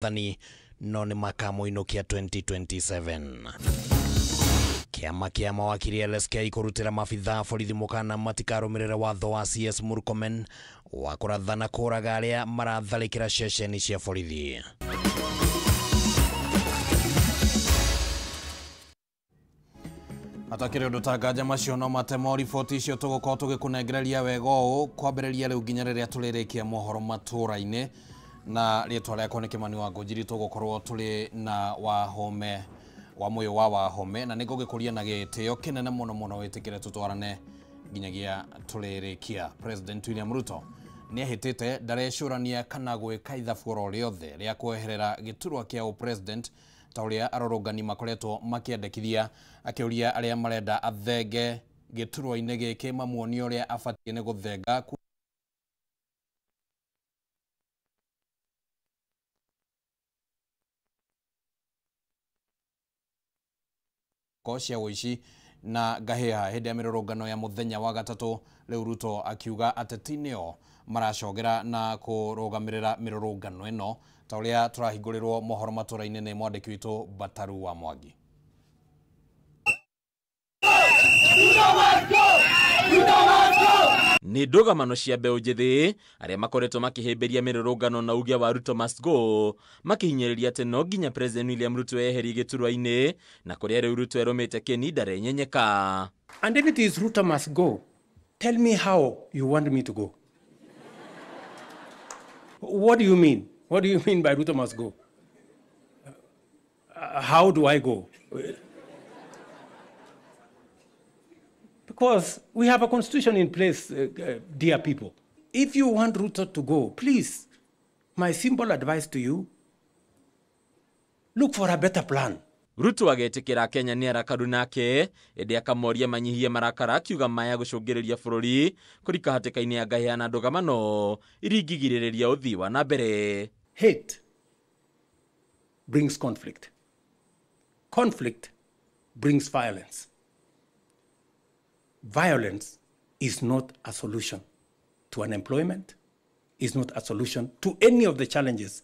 Wathani no nĩ makamũinũkia 2027. Kĩama kĩa mawakiri LSK kũrutĩra mabithaa borithi mũkana matikarũmĩrĩre watho wa CS Murkomen wa kũrathana kũraga arĩa maratharĩkĩra ceceni cia borithi. Atakĩrĩ ũndũ ta nganja macio no matemo riboti icio tũgũkorwo tũgĩkũnengereria wega ũũ kwambĩrĩria rĩu nginya rĩrĩa tũrĩrĩkia mohoro matũra-inĩ na rĩtwa rĩakwa nĩ Kĩmani wa Ngũnjiri tũgũkorwo tũrĩ na Wahome wa Mũyũ wa Wahome na nĩngũgĩkũria na gĩtĩo kĩnene mũno mũno wĩtĩkĩre tũtwarane nginyagia tũrĩrĩkia. President William Ruto nĩehĩtĩte ndarecũrania kana gwĩka ithabu oro rĩothe rĩa kweherera gĩturwa kĩa ũpresident ta ũrĩa arũrũngani makoretwo makĩendekithia, akĩũria arĩa marenda athenge gĩturwa-inĩ gĩkĩ mamuonie ũrĩa abatiĩ nĩ gũthenga cia ũici na ngahĩha hĩndĩ ya mĩrũrũngano ya mũthenya wa gatatũ. Rĩu Ruto akiuga ateti nĩo maracogera na kũrũgamĩrĩra mĩrũrũngano ĩno ta ũrĩa tũrahingũrĩrwo mohoro matũra-inĩ nĩ mwandĩki witũ Bataru wa Mwangi. Nĩ ndũgamano cia mbeũ njĩthĩ arĩa makoretwo makĩhĩmbĩria mĩrũrũngano na uge wa Ruto must go, makĩhinyĩrĩria atĩ no nginya President William Ruto eherie gĩturwa-inĩ na kũrĩa rĩu Ruto erũmĩte kĩni ndarenyenyeka. And if it is Ruto must go, tell me how you want me to go. What do you mean? What do you mean by Ruto must go? How do I go? Because we have a constitution in place, dear people. If you want Ruto to go, please, my simple advice to you, look for a better plan. Ruto agetĩkĩra Kenya nĩ arakaru nake ĩndĩ akamoria manyihie marakara akiuga maya gũcũngĩrĩria bũrũri kũrika hatĩka-inĩ ya ngahĩha na ndũgamano iringigirĩrĩria ũthii wa na mbere. Hate brings conflict. Conflict brings violence. Violence is not a solution to unemployment, is not a solution to any of the challenges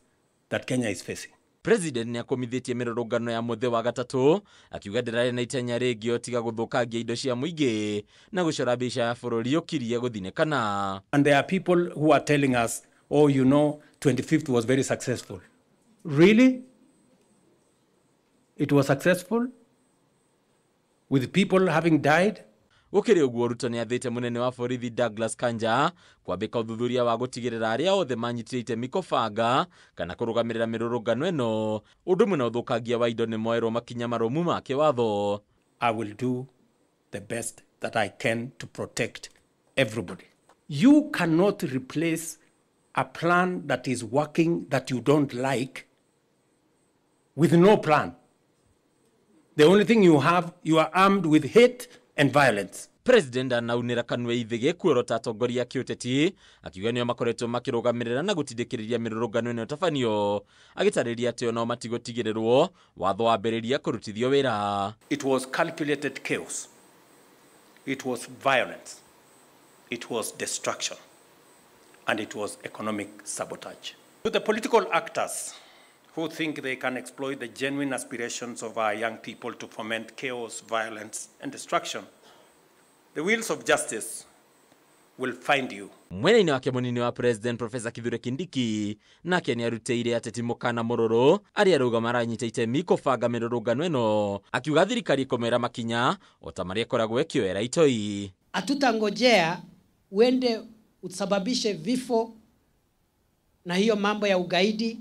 that Kenya is facing. President nĩ akomithĩtie mĩrũrũngano ya mũthĩ wa gatatũ akiuga ndĩrarĩ na itenya rĩngĩ o tiga gũthũkangia indo cia mũingĩ na gũcora mbica ya bũrũri ũkirie gũthinĩkana. And there are people who are telling us, oh, you know, 25th was very successful. Really? It was successful? With people having died? Gũkĩrĩ ũguo Ruto nĩ athĩte mũnene wa borithi Douglas Kanja kwambĩka ũthuthuria wa gũtigĩrĩra arĩa othe manyitire itemi kũbanga kana kũrũgamĩrĩra mĩrũrũngano ĩno ũndũ ũmwe na ũthũkangia wa indo nĩ moerwo makinya marũmu ma kĩwatho. I will do the best that I can to protect everybody. You cannot replace a plan that is working that you don't like with no plan. The only thing you have, you are armed with hate and violence. President anaunĩra kanua ithĩgĩ kuorota atongoria a kĩũteti akiuga nĩo makoretwo makĩrũgamĩrĩra na gũtindĩkĩrĩria mĩrũrũngano ĩno ĩtabanio agĩtarĩria atĩ onao matigũtigĩrĩrwo watho wambĩrĩria kũrutithio wĩra. It was calculated chaos. It was violence. It was destruction. And it was economic sabotage. To the political actors who think they can exploit the genuine aspirations of our young people to foment chaos, violence, and destruction, the wheels of justice will find you. Mwena-inĩ wake mũnini wa President Professor Kithure Kindiki nake nĩarutĩire ateti mũkana mũrũrũ arĩa arauga maranyita itemi kũbanga mĩrũrũngano ĩno akiuga thirikari ĩkũmera makinya o ta marĩa ĩkoragwo ĩkĩoera itoi. Hatutangojea uende usababishe vifo na hiyo mambo ya ugaidi.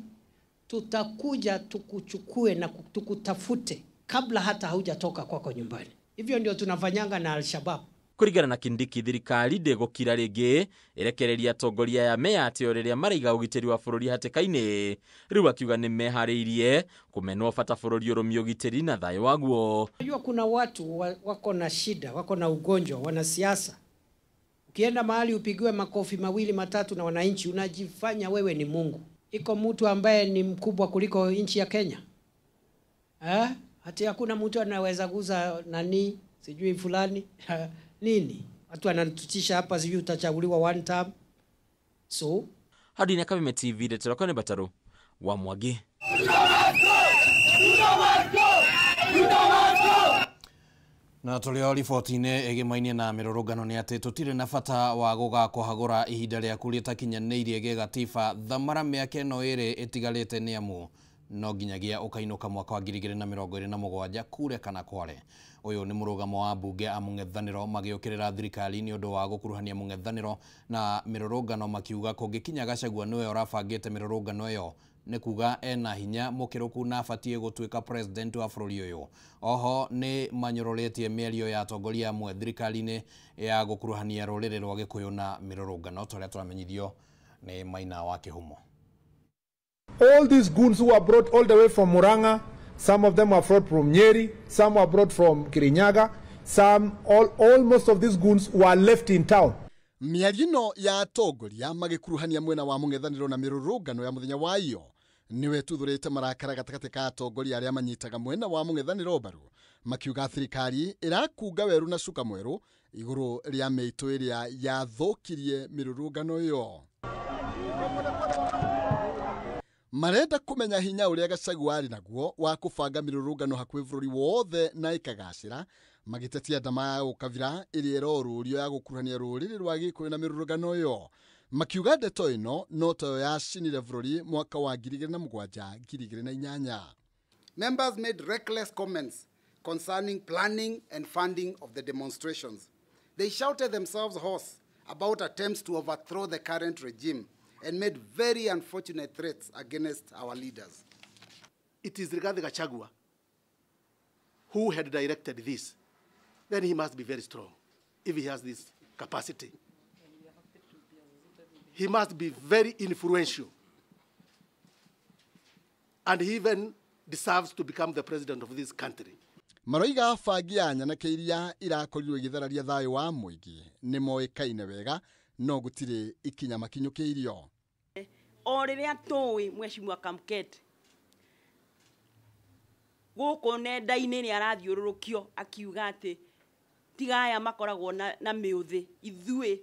Tutakuja tukuchukue na tukutafute kabla hata haujatoka kwako nyumbani. Hivyo ndio tunafanyanga na Al-Shabaab. Kũringana na Kindiki thirikari ndĩgũkira rĩngĩ ĩrekereria atongoria ya meya atĩ o rĩrĩa maraiga ũgitĩri wa bũrũri hatĩka-inĩ. Rĩu akiuga nĩ meharĩirie kũmenwo bata bũrũri ũrũmie ũgitĩri na thayũ waguo. Unajua kuna watu wako na shida, wako na ugonjwa, wanasiasa. Ukienda mahali upigiwe makofi mawili matatu na wananchi, unajifanya wewe ni Mungu. Iko mtu ambaye ni mkubwa kuliko nchi ya Kenya? Eh? Hati hakuna mtu anaweza guza nani, sijui fulani, nini? Watu wanatutisha hapa sijui utachaguliwa one term. So, hadi na Kameme TV, Ndetera Bataru wa Mwangi. Na tũrĩ o riboti-inĩ ĩgĩmainie na mĩrũrũngano nĩ atĩ tũtirĩ na bata wa gũgakũhagũra ihinda rĩaku rĩtakinyanĩirie gĩgatiba thamara mĩaka ĩno ĩrĩ ĩtigarĩte nĩ amu no nginyagia ũkainũka mwaka wa 2027 kure kana kware. Ũyũ nĩ mũrũgamo wa mbunge a mũng'ethanĩro magĩũkĩrĩra thirikari nĩ ũndũ wa gũkuruhania mũng'ethanĩro na mĩrũrũngano makiuga kũngĩkinya Gachagua nĩwe ũrabangĩte mĩrũrũngano ĩyo nĩ kuga ena hinya mũkĩrũku na abatiĩ gũtuĩka president wa bũrũri ũyũ. Oho nĩ manyũrũrĩtie mĩario ya atongoria amwe thirikari-inĩ ya gũkuruhania rũrĩrĩ rwa Gĩkũyũ na mĩrũrũngano ta ũrĩa tũramenyithio nĩ Maina wa Kĩhumo. All these goons who are brought all the way from Murang'a, some of them were brought from Nyeri, some were brought from Kirinyaga, some, all most of these goons were left in town. Mĩario ĩno ya atongoria magĩkuruhania mwena wa mũng'ethanĩro na mĩrũrũngano ya mũthenya wa iyo nĩwe tuthũrĩte marakara gatagatĩ ka atongoria arĩa manyitaga mwena wa mũng'ethanĩro mbaru makiuga thirikari ĩrakunga werũ na cuka mwerũ igũrũ rĩa mĩitũ ĩrĩa yathũkirie mĩrũrũngano ĩyo. Marenda kũmenya hinya ũrĩa Gachagua arĩ naguo wa kũbanga mĩrũrũngano hakuhĩ bũrũri wothe na ĩkagacĩra magĩtetia ndama ya ũkabira ĩrĩa ĩrorũrio ya gũkuruhania rũrĩrĩ rwa Gĩkũyũ na mĩrũrũngano ĩyo makiuga ndeto ĩno no tayo yacinire bũrũri mwaka wa 2007 2008. Members made reckless comments concerning planning and funding of the demonstrations. They shouted themselves hoarse about attempts to overthrow the current regime and made very unfortunate threats against our leaders. It is Rigathi Gachagua who had directed this. Then he must be very strong if he has this capacity. He must be very influential. And he even deserves to become the president of this country. Maroiga bangi ya nyanake iria irakorirwo igĩthararia thayũ wa mũingĩ nĩ moĩkaine wega no gũtirĩ ikinya makinyũkĩirio. O rĩrĩa tũĩ Mheshimiwa Kamket gũkũ nenda-inĩ nĩ arathiũrũrũkio akiuga atĩ tiga aya makoragwo na mĩũthĩ ithuĩ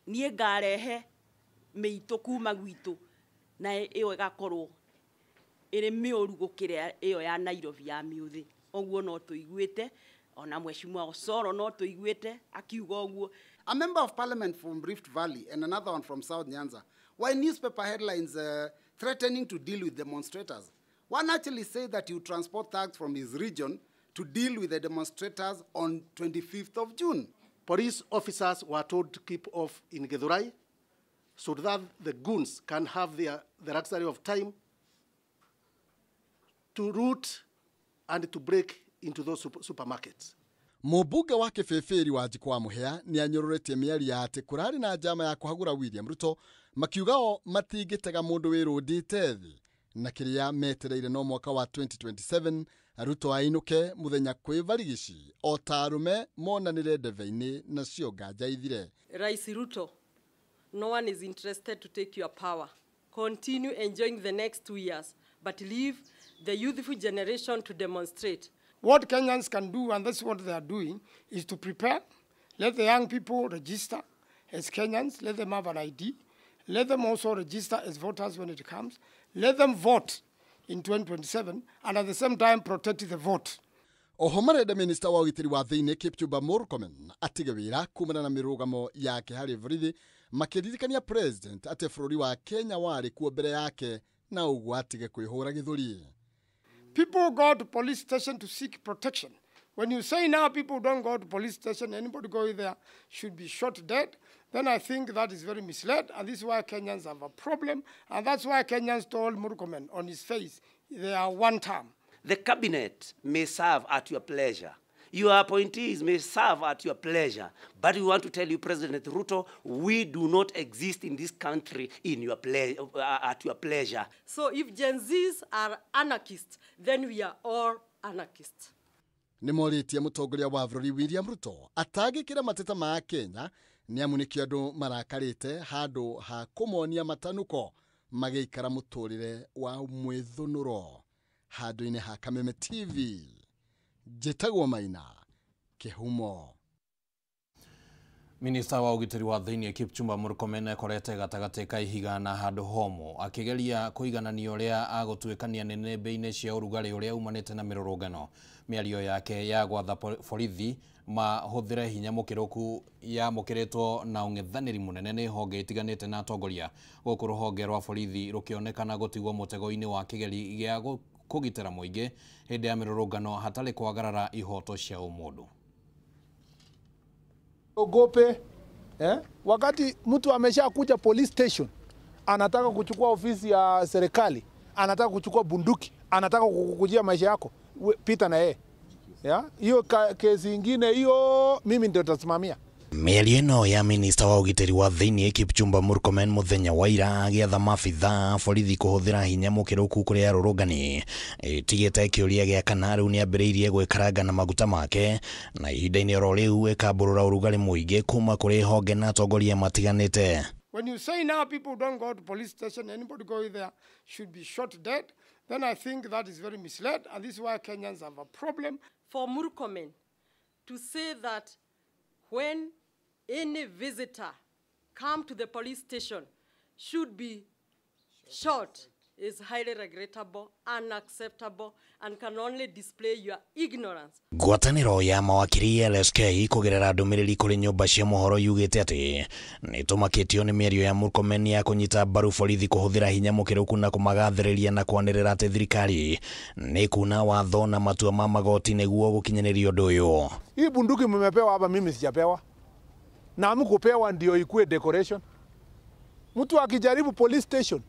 niĩ ngarehe mĩitũ kuma gwitũ na ĩyo ĩgakorwo ĩrĩ mĩũru gũkĩra ĩyo ya Nairobi ya mĩũthĩ. Ũguo no tũiguĩte ona Mheshimiwa Osoro no tũiguĩte akiuga ũguo. A member of parliament from Rift Valley and another one from South Nyanza were in newspaper headlines threatening to deal with demonstrators. One actually said that he would transport thugs from his region to deal with the demonstrators on 25th of June. Police officers were told to keep off in Githurai so that the goons can have the luxury of time to root and to break into those supermarkets. Mũmbunge wa Kĩbĩbĩri wa Njikũ wa Mũhĩa nĩ anyũrũrĩtie mĩario ya atĩ kũrarĩ na njama ya kũhagũra William Ruto makiuga o matingĩtega mũndũ wĩrũndĩte thĩ na kĩrĩa metereire no mwaka wa 2027 Ruto ainũke mũthenya kwĩ barigici o ta arũme monanĩre ndebe-inĩ nacio nganja ithire. Rais Ruto, no one is interested to take your power. Continue enjoying the next 2 years, but leave the youthful generation to demonstrate. What Kenyans can do, and that's what they are doing, is to prepare. Let the young people register as Kenyans. Let them have an ID. Let them also register as voters when it comes. Let them vote in 2027, and at the same time protect the vote. Oho marenda minista wa ũgitĩri wa thĩinĩ Kipchumba Murkomen atige wĩra kumana na mĩrũgamo yake harĩ borithi makĩririkania president atĩ bũrũri wa Kenya warĩ kuo mbere yake na ũguo atige kwĩhũra gĩthũri. People go to police station to seek protection. When you say now people don't go to police station, anybody going there should be shot dead, then I think that is very misled, and this is why Kenyans have a problem, and that's why Kenyans told Murkomen on his face, they are one term. The cabinet may serve at your pleasure. Your appointees may serve at your pleasure. But we want to tell you, President Ruto, we do not exist in this country at your pleasure. So if Gen Zs are anarchists, then we are all anarchists. Nĩ morĩtie mũtongoria wa bũrũri William Ruto atangĩkĩra mateta ma Kenya nĩ amu nĩkĩo andũ marakarĩte handũ ha kũmonia matanuko magĩikara mũtũrĩre wa mwĩthũnũro. Handũ-inĩ ha Kameme TV njĩtagwo Maina Kĩhumo. Minista wa ũgitĩri wa thĩinĩ Kipchumba Murkomen ekorete gatagatĩ ka ihiga na handũ homũ akĩgeria kũiganania ũrĩa agũtuĩkania nĩnĩmbĩ-inĩ cia ũrugarĩ ũrĩa umanĩte na mĩrũrũngano. Mĩario yake ya gwatha borithi mahũthĩre hinya mũkĩrũku yamũkĩrĩtwo na ũng'ethanĩri mũnene nĩ honge itiganĩte na atongoria, gũkũ rũhonge rwa borithi rũkĩonekana gũtigwo mũtego-inĩ wa kĩgeri gĩa kũgitĩra mũingĩ hĩndĩ ya mĩrũrũngano hatarĩ kwagarara ihoto cia ũmũndũ. Ogope, Wakati mtu ameshakuja police station, anataka kuchukua ofisi ya serikali, anataka kuchukua bunduki, anataka kukujia maisha yako, pita na yeye. Hiyo kesi ingine hiyo mimi ndio nitasimamia. Mĩario ĩno ya minista wa ũgitĩri wa thĩinĩ Kipchumba Murkomen mũthenya wa ira agĩatha maabithaa borithi kũhũthĩra hinya mũkĩrũku kũrĩ arũrũngani ĩtigĩte kĩũria gĩa kana rĩu nĩambĩrĩirie gwĩkaranga na maguta make, na ihinda-inĩ oro rĩu ĩkambũrũra ũrugarĩ mũingĩ kuma kũrĩ honge na atongoria matiganĩte. When you say now people don't go to police station, anybody go there should be shot dead, then I think that is very misled, and this is why Kenyans have a problem. For Murkomen to say that when any visitor come to the police station should be shot is highly regrettable, unacceptable, and can only display your ignorance. Ngwatanĩro ya mawakiri LSK kũgerera ndũmĩrĩri kũrĩ nyũmba cia mohoro yugĩte atĩ nĩtũmakĩtio nĩ mĩario ya Murkomen ya kũnyita mbaru borithi kũhũthĩra hinya mũkĩrũku na kũmagathĩrĩria na kwanĩrĩra atĩ thirikari nĩ kuna watho na matua ma magoti nĩguo gũkinyanĩria ũndũ ũyũ. Hii bunduki mmepewa hapa, mimi sijapewa, na hamkupewa ndio ikue decoration. Mtu akijaribu police station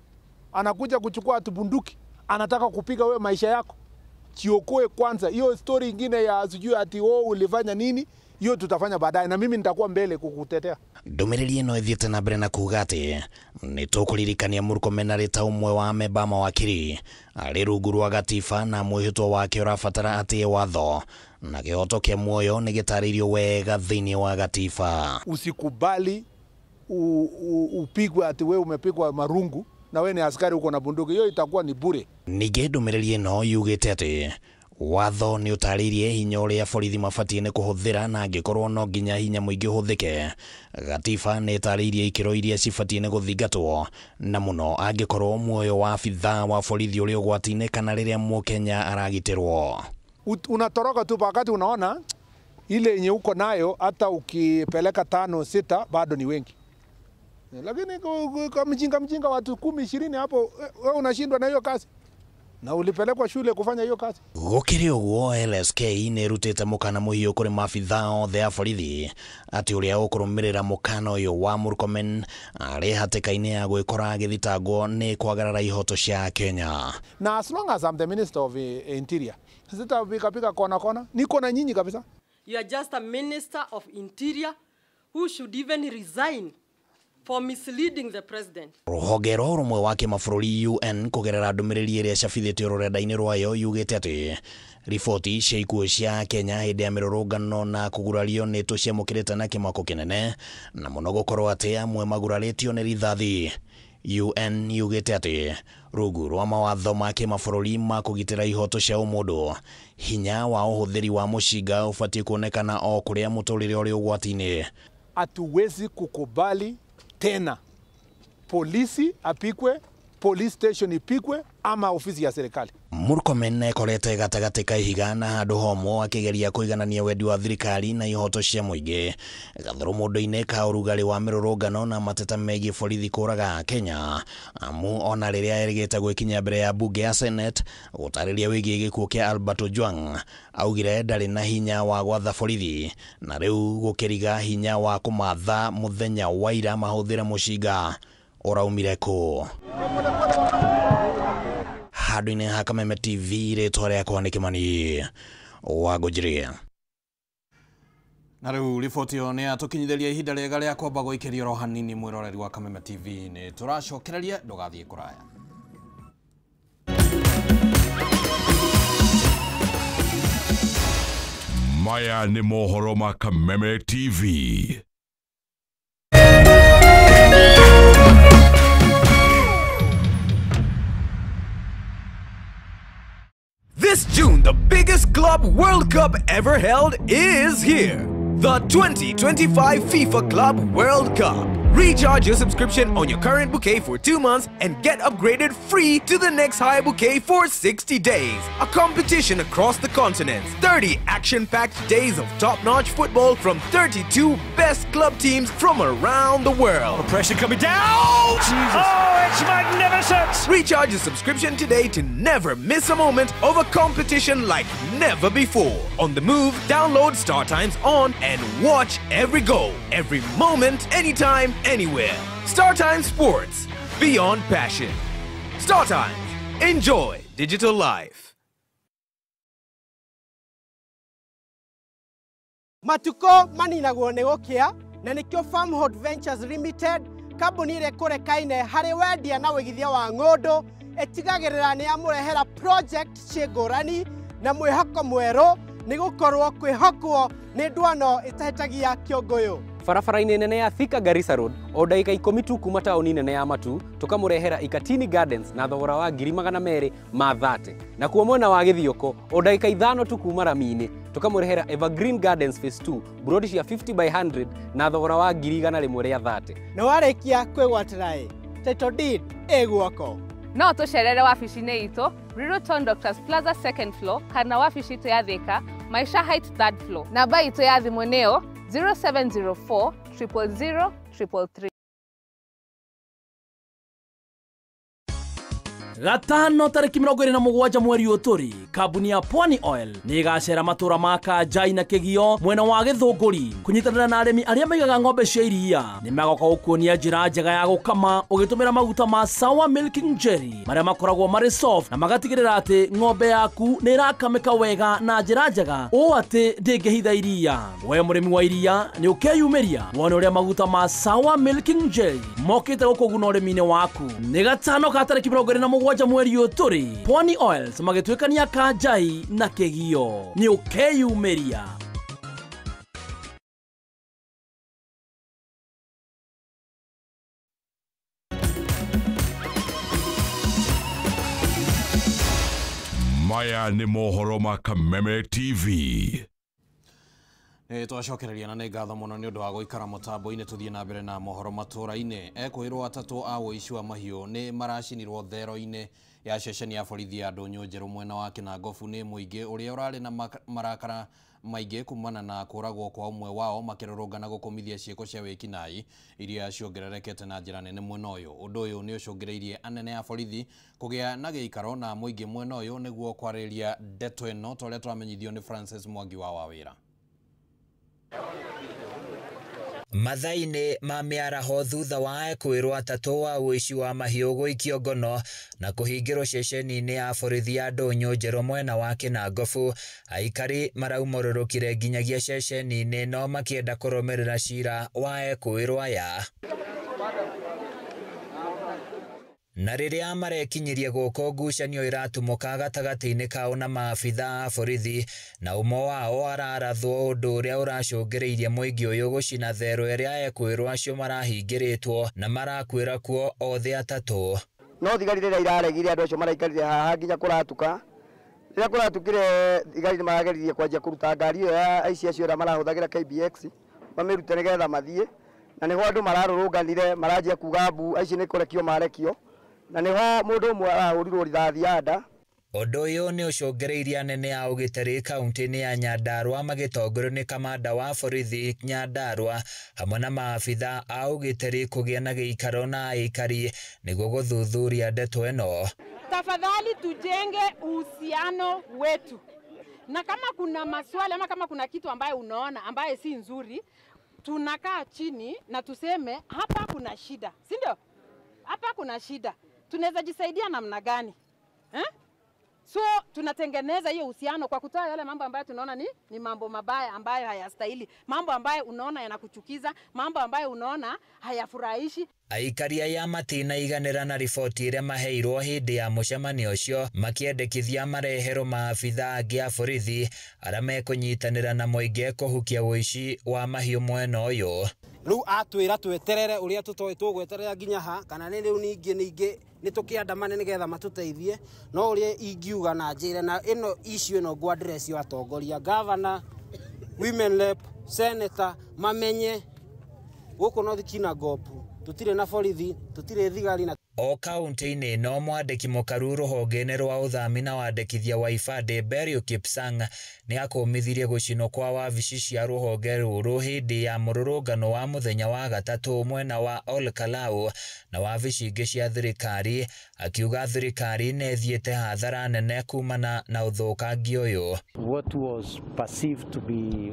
anakuja kuchukua atu bunduki, anataka kupiga wewe maisha yako. Chiokoe kwanza. Hiyo story ingine ya sijui ati wewe ulifanya nini, hiyo tutafanya baadaye na mimi nitakuwa mbele kukutetea. Ndũmĩrĩri ĩno ĩthiĩte na mbere na kuuga atĩ nĩtũkũririkania Murkomen arĩ ta ũmwe wa amemba mawakiri arĩ rungu rwa gatiba na mwĩhĩtwa wake ũrabatara atĩe watho na kĩhoto kĩa muoyo nĩ gĩtarĩirio wega thĩinĩ wa gatiba. Usikubali upigwe ati wewe umepigwa marungu na wewe ni askari uko na bunduki, hiyo itakuwa ni bure. Ningĩ ndũmĩrĩri ĩno yugĩte atĩ watho nĩ ũtarĩirie hinya ũrĩa borithi mabatiĩ nĩ kũhũthĩra na angĩkorwo no nginya hinya mũingĩ ũhũthĩke. Gatiba nĩ ĩtarĩirie ikĩro iria cibatiĩ nĩ gũthingatwo na mũno angĩkorwo muoyo wa abithaa wa borithi ũrĩ ũgwati-inĩ kana rĩrĩa mũkenya aragitĩrwo. Unatoroka tu wakati unaona ile yenye uko nayo, hata ukipeleka 5 6 bado ni wengi. Lakini kwa mjinga watu 10 20 hapo, wewe unashindwa na hiyo kazi. Na ulipelekwa shule kufanya hiyo kazi. Gũkĩrĩ ũguo LSK nĩ ĩrutĩte mũkana mũhiũ kũrĩ maabithaa othe a borithi atĩ ũrĩa ũkũrũmĩrĩra mũkana ũyũ wa Murkomen arĩ hatĩka-inĩ ya gwĩkora agĩthitangwo nĩ kwagarara ihoto cia Kenya. Na as long as I'm the Minister of Interior, sitapika kona kona, niko na nyinyi kabisa. You are just a Minister of Interior who should even resign for misleading the president. Rũhonge rwa ũrũmwe wa kĩmabũrũri UN kũgerera ndũmĩrĩri ĩrĩa ĩcabithĩtio rũrenda-inĩ rwayo yugĩte atĩ riboti cia ikuũ cia Kenya hĩndĩ ya mĩrũrũngano na kũgurario nĩ tũciamũkĩrĩte na kĩmako kĩnene na mũno gũkorwo atĩ amwe magurarĩtio nĩ rithathi. UN yugĩte atĩ rungu rwa mawatho ma kĩmabũrũri ma kũgitĩra ihoto cia ũmũndũ, hinya wa ũhũthĩri wa mũcinga ũbatiĩ kuonekana o kũrĩa mũtũrĩre ũrĩ ũgwati-inĩ. Hatuwezi kukubali tena polisi apikwe, police station ipikwe ama ofisi ya serikali. Murkomen ekorete gatagatĩ ka ihiga na handũ homũ akĩgeria kũiganania wendi wa thirikari na ihoto cia mũingĩ gathũrũ mũndũ-inĩ ka ũrugarĩ wa mĩrũrũngano na mateta megiĩ borithi kũraga Kenya amu ona rĩrĩa erĩgĩte gwĩkinyia mbere ya bunge ya Senate gũtarĩria wĩgiĩ gĩkuũ kĩa Albert Ojwang augire ndarĩ na hinya wa gwatha borithi na rĩu gũkĩriga hinya wa kũmatha mũthenya wa ira mahũthĩre mũcinga ũraumire kũ. Handũ-inĩ ha Kameme TV rĩtwa rĩakwa nĩ Kĩmani wa Ngũnjiri. Na rĩu riboti ĩyo nĩ yatũkinyithĩria ihinda rĩega rĩa kwamba gũikĩrio oro hanini mwĩroreri wa Kameme TV nĩ tũracokereria ndũgathiĩ kũraya. Maya nĩ mohoro ma Kameme TV. This June, the biggest club World Cup ever held is here. The 2025 FIFA Club World Cup. Recharge your subscription on your current bouquet for 2 months and get upgraded free to the next higher bouquet for 60 days. A competition across the continents. 30 action-packed days of top-notch football from 32 best club teams from around the world. The pressure coming down! Jesus. Oh, it's magnificent! Recharge your subscription today to never miss a moment of a competition like never before. On the move, download StarTimes On and watch every goal, every moment, anytime, anywhere. StarTimes Sports, beyond passion. StarTimes, enjoy digital life. Matuko maninagwo nĩ gũkĩa na nĩkĩo Farmhold Ventures Limited kambuni ĩrĩa ĩkũrekaine harĩ wendia na wĩigithia wa ng'ũndũ ĩtigagĩrĩra nĩ yamũrehera project ciĩ ngũrani na mwĩhoko mwerũ nĩ gũkorwo kwĩhokwo nĩ ndwano ĩtahĩtagia kĩũngũyũ. Barabara-inĩ nene ya Thika Garissa Road o ndagĩka 10 tu kuma taũni nene ya Matu tũkamũrehera Ikatini Gardens na thogora wa 230,000. Nakuo mwena wa Gĩthioko o ndagĩka 5 tu kuma rami-inĩ tũkamũrehera Evergreen Gardens Phase 2 brodi cia 50 by 100 na thogora wa 130,000. Na warĩkia kwĩgwatĩra ĩ title deed ĩ guoko. No tũcerere wabici-inĩ itũ Riruton Doctors Plaza second floor kana wabici itũ ya Thika Maisha Heights third floor. Namba itũ ya thimũ nĩyo 0704 000 333. Gatano tariki 27 mweri ũyũ tũrĩ, kambuni ya Pwani Oil nĩ ĩgacera matũra ma Kanjai na Kĩgio mwena wa Gĩthũngũri kũnyitanĩra na arĩmi arĩa maigaga ng'ombe cia iria. Nĩ magoka gũkuonia njĩra njega ya gũkama ũgĩtũmĩra maguta ma Sour Milking Jelly marĩa makoragwo marĩ soft na magatigĩrĩra atĩ ng'ombe yaku nĩ ĩrakamĩka wega na njĩra njega ũũ atĩ ndĩngĩhitha iria. We mũrĩmi wa iria nĩ ũkeyumĩria wone ũrĩa maguta ma Sour Milking Jelly mokĩte gũkũguna ũrĩmi-inĩ waku. Nĩ gatano ka tariki 27 mweri ũyũ tũrĩ, Pwani Oils magĩtuĩkania Kanjai na Kĩgio. Nĩ ũkeyumĩria. Maya nĩ mohoro ma Kameme TV. Nĩ twacokereria na nĩ ngatho mũno nĩ ũndũ wa gũikara mũtambo-inĩ. Tũthiĩ na mbere na mohoro matũra-inĩ. Ekũĩrwo atatũ a ũici wa mahiũ nĩ maracinirwo thero-inĩ ya ceceni ya borithi ya Ndũnyũ Njerũ mwena wa Kĩnangobu nĩ mũingĩ ũrĩa ũrarĩ na marakara maingĩ kumana na kũragwo kwa ũmwe wao makĩrũrũngana gũkũmithia ciĩko cia wĩkinaĩ iria ciongererekete na njĩra nene mwena ũyũ. Ũndũ ũyũ nĩ ũcũngĩrĩirie anene a borithi kũgĩa na gĩikaro na mũingĩ mwena ũyũ nĩguo kwarĩrĩria ndeto ĩno ta ũrĩa tũramenyithio nĩ Francis Mwangi wa Wawĩra. Mathaa-inĩ ma mĩaraho thutha wa ekwĩrwo atatũ wa ũici wa mahiũ gũikio ngono na kũhingĩrwo ceceni-inĩ ya borithi ya Ndũnyũ Njerũ mwena wa Kĩnangobu, aikari maraumũrũrũkire nginyagia ceceni-inĩ no makĩenda kũrũmĩrĩra cira wa ekwĩrwo aya. Na rĩrĩa marekinyirie gũkũ ngucanio ĩratumũka gatagatĩ-inĩ kao na maabitha a borithi na ũmwe wao ararathwo ũndũ ũrĩa ũracũngĩrĩirie mũingĩ ũyũ gũcina therũ ĩrĩa ekwĩrwo acio marahingĩrĩtwo na marakuĩra kuo othe atatũ. No thigari rĩrĩa iraregire andũ acio maraikarire haha nginya kũratuka. Rĩrĩa kũratukire thigari nĩ marageririe kwanjia kũruta ngari ĩyo ya aici acio arĩa marahũthagĩra KBX mamĩrute nĩgetha mathiĩ, na nĩho andũ mararũrũnganire maranjia kuga mbu aici nĩ kũrekio marekio, na nĩho mũndũ ũmwe arahũrirwo rithathi ya nda. Ũndũ ũyũ nĩ ũcũngĩrĩirie anene a ũgitĩri kaunti-inĩ ya Nyandarua magĩtongorio nĩ kamanda wa borithi Nyandarua hamwe na maabitha a ũgitĩri kũgĩa na gĩikaro na aikari nĩguo gũthuthuria ndeto ĩno. Tafadhali tujenge uhusiano wetu, na kama kuna maswali ama kama kuna kitu ambaye unaona ambaye si nzuri, tunakaa chini na tuseme hapa kuna shida, si ndio? Hapa kuna shida, tunaweza jisaidia namna gani? So tunatengeneza hiyo uhusiano kwa kutoa yale mambo ambayo tunaona ni mambo mabaya ambayo hayastahili, mambo ambayo unaona yanakuchukiza, mambo ambayo unaona hayafurahishi. Aikari aya matinaiganĩra na riboti ĩrĩa maheirwo hĩndĩ ya mũcemanio ũcio makĩendekithia mareherwo maabitha angĩ a borithi arĩa mekũnyitanĩra na mũingĩ kũhukia ũici wa mahiũ mwena ũyũ. Rĩu atwĩra tweterere ũrĩa tũtoĩ tũgweterera nginya ha kana nĩ rĩu ningĩ nĩ tũkĩandamane nĩgetha matũteithie, no ũrĩa ingiuga na njĩre na ĩno issue ĩno ngũ address atongoria gavana women rep, senator mamenye gũkũ North Kinangop tutire na borithi, tutire thigari na O kaunti-inĩ ĩno mwandĩki mũkaru rũhonge-inĩ rwa ũthami na wandĩkithia wa ibandĩ Berio Kipsang nĩ akũmithirie gũcinwo kwa wabici cia rũhonge rũrũ hĩndĩ ya mũrũrũngano wa mũthenya wa gatatũ mwena wa Ol Kalou na wabici ingĩ cia thirikari, akiuga thirikari nĩ ĩthiĩte hathara nene kumana na ũthũkangia ũyũ. What was perceived to be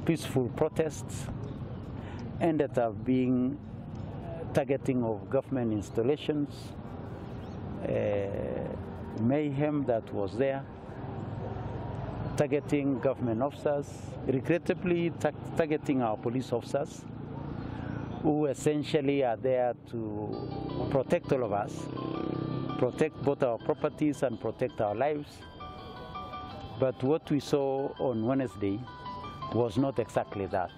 peaceful protests ended up being targeting of government installations, mayhem that was there, targeting government officers, regrettably targeting our police officers, who essentially are there to protect all of us, protect both our properties and protect our lives. But what we saw on Wednesday was not exactly that.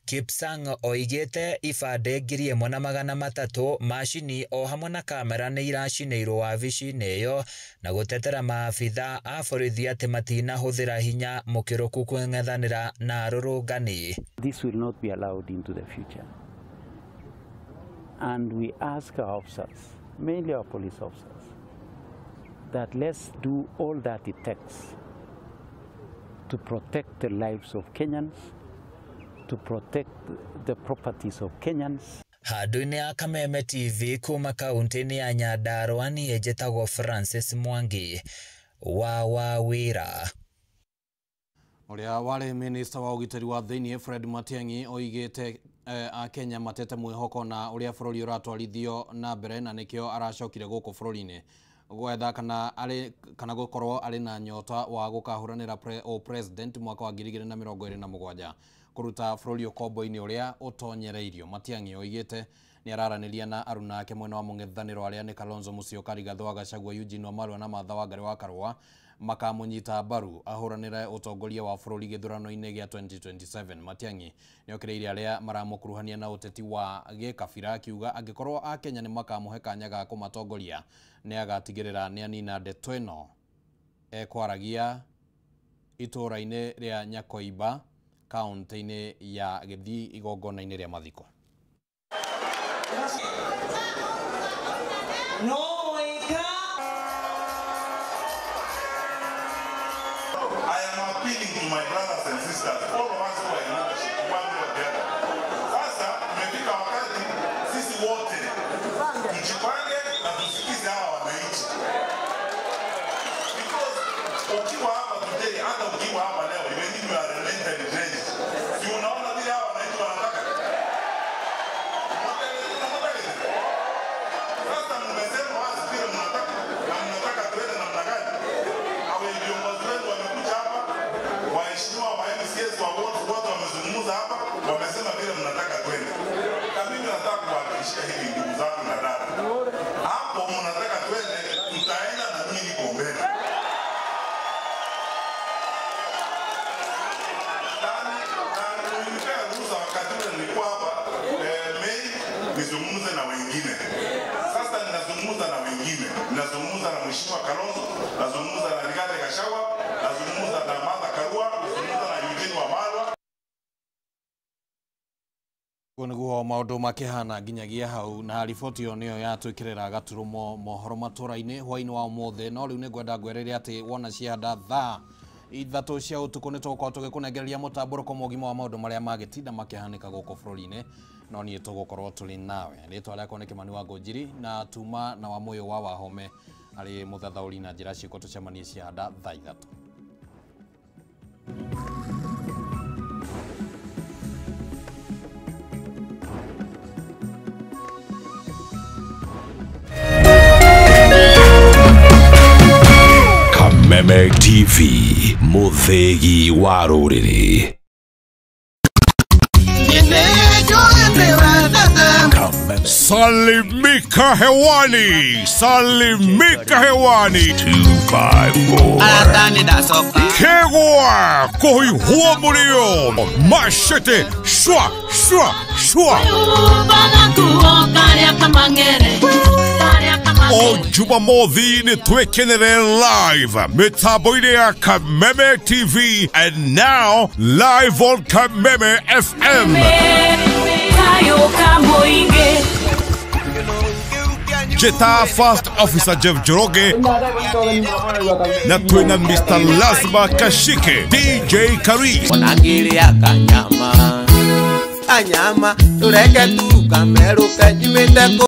Kipsang oigĩte ibandĩ 1300 macini o hamwe na kamera nĩ iracinĩirwo wabici-inĩ ĩyo na gũtetera maabitha a borithi atĩ matinahũthĩra hinya mũkĩrũku kũng'ethanĩra na arũrũngani. This will not be allowed into the future. And we ask our officers, mainly our police officers, that let's do all that it takes to protect the lives of Kenyans, to protect the properties of Kenyans. Handũ-inĩ ya Kameme TV kuma kaunti-inĩ ya Nyandarua niĩ njĩtagwo Francis Mwangi wa Wawĩra. Ũrĩa warĩ minista wa ũgitĩri wa thĩinĩ Fred Matiang'i oigĩte Akenya matete mwĩhoko na ũrĩa bũrũri ũratwarithio na mbere na nĩkĩo aracokire gũkũ bũrũri-inĩ gwetha kana arĩ kana gũkorwo arĩ na nyota wa gũkahũranĩra president mwaka wa 2027 kũruta bũrũri ũkombo-inĩ ũrĩa ũtonyereirio. Matiang'i oigĩte nĩ araranĩria na aruna ake mwena wa mũng'ethanĩro arĩa nĩ Kalonzo Musyoka, Rigathĩ wa Gachagua, Eugene Wamalwa na Martha Wangari wa Karua makamũnyita mbaru ahũranĩre ũtongoria wa bũrũri gĩthurano-inĩ gĩa 2027. Matiang'i nĩokĩrĩire arĩa maramũkuruhania na ũteti wa gĩkabira akiuga angĩkorwo Akenya nĩ makamũhe kanya ga kũmatongoria nĩ agatigĩrĩra nĩ anina ndeto ĩno ekwaragia itũũra-inĩ rĩa Nyakoiba kaunti-inĩ ya Gĩthii igongona-inĩ rĩa mathiko. I am appealing to my brothers and sisters, all of us who are in leadership, one way or the other. Sasa imefika wakati sisi wote tujipange na tusikize hawa wananchi. Because ukiwa hapa today, hata ukiwa hapa leo, even if you are mentally drained, si unaona vile hawa wananchi wanataka? Sasa mmesema wazi vile mnataka na mnataka tuende namna gani? Awe viongozi wenu wamekuja hapa, waheshimiwa wa MCS wa wote wamezungumza hapa, wamesema vile mnataka twende. Na mimi nataka kuhakikishia hivi ndugu zangu na dada, hapo mnataka twende, tutaenda na mimi niko mbele. Na nilipea ruhusa wakati ule nilikuwa hapa Mei nizungumze na wengine. Sasa ninazungumza na wengine, ninazungumza na Mheshimiwa Kalonzo, nazungumza na Rigathi Gachagua, nazungumza na Martha Karua, nazungumza na Eugene Wamalwa. Niguo maundu makihana nginyagia hau na riboti ĩyo nĩyo yatwĩkĩrĩra gaturumo mohoro matũra-inĩ hwaĩ-inĩ wa ũmũthĩ. No rĩu nĩngwenda ngwĩrĩre atĩ wona ciahanda thaa 3 cia ũtukũ nĩ tũgũkorwo tũgĩkũnengereria mũtambũrũko mũgima wa maũndũ marĩa magĩtinda makĩhanĩka gũkũ bũrũri-inĩ, no niĩ tũgũkorwo tũrĩ nawe. Rĩtwa rĩakwa nĩ Kĩmani wa Ngũnjiri na tuma na wa Mũyũ wa Wahome arĩ mũthathaũri na njĩra ciĩko tũcemanie ciahanda thaa 3. Kameme TV, mũthĩgi wa rũrĩrĩ. Salimika hewani, salimika hewani. 254. Kegwa, kohi huo murio. Machete, shwa, shwa, shwa. O Jumamothi nĩ twĩkenere live mĩtambo-inĩ ya Kameme TV and now live on Kameme FM. Jeta First Officer Jeff Njoroge na twina Mr. Lazma Kashike, DJ Karis, Kanyama, kanyama, tureke tu kameruke nyimite.